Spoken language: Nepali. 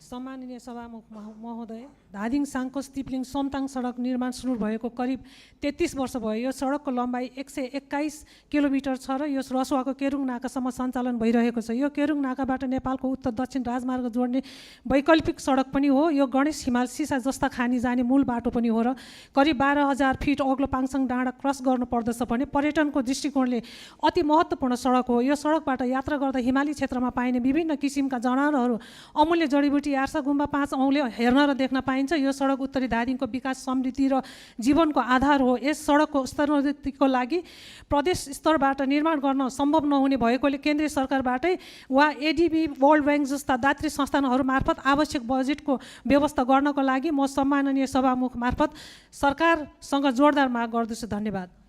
सम्माननीय सभामुख महोदय, धादिङ साङ्कोस तिप्लिङ सोमताङ सडक निर्माण सुरु भएको करिब 33 वर्ष भयो। यो सडकको लम्बाइ 121 किलोमिटर छ र यो रसुवाको केरुङ नाकासम्म सञ्चालन भइरहेको छ। यो केरुङ नाकाबाट नेपालको उत्तर दक्षिण राजमार्ग जोड्ने वैकल्पिक सडक पनि हो। यो गणेश हिमाल सिसा जस्ता खानी जाने मूल बाटो पनि हो र करिब 12,000 फिट अग्लो पाङसाङ डाँडा क्रस गर्नु पर्दछ भने पर्यटनको दृष्टिकोणले अति महत्त्वपूर्ण सडक हो। यो सडकबाट यात्रा गर्दा हिमाली क्षेत्रमा पाइने विभिन्न किसिमका जनावरहरू, अमूल्य जडीबुटी, आर्सा गुम्बा, 5 औँले हेर्न र देख्न पाइन्छ। यो सडक उत्तरी धादिङको विकास, समृद्धि र जीवनको आधार हो। यस सडकको स्तरोन्नतिको लागि प्रदेश स्तरबाट निर्माण गर्न सम्भव नहुने भएकोले केन्द्रीय सरकारबाटै वा एडिबी, वर्ल्ड ब्याङ्क जस्ता दात्री संस्थानहरू मार्फत आवश्यक बजेटको व्यवस्था गर्नको लागि म सम्माननीय सभामुख मार्फत सरकारसँग जोरदार माग गर्दछु। धन्यवाद।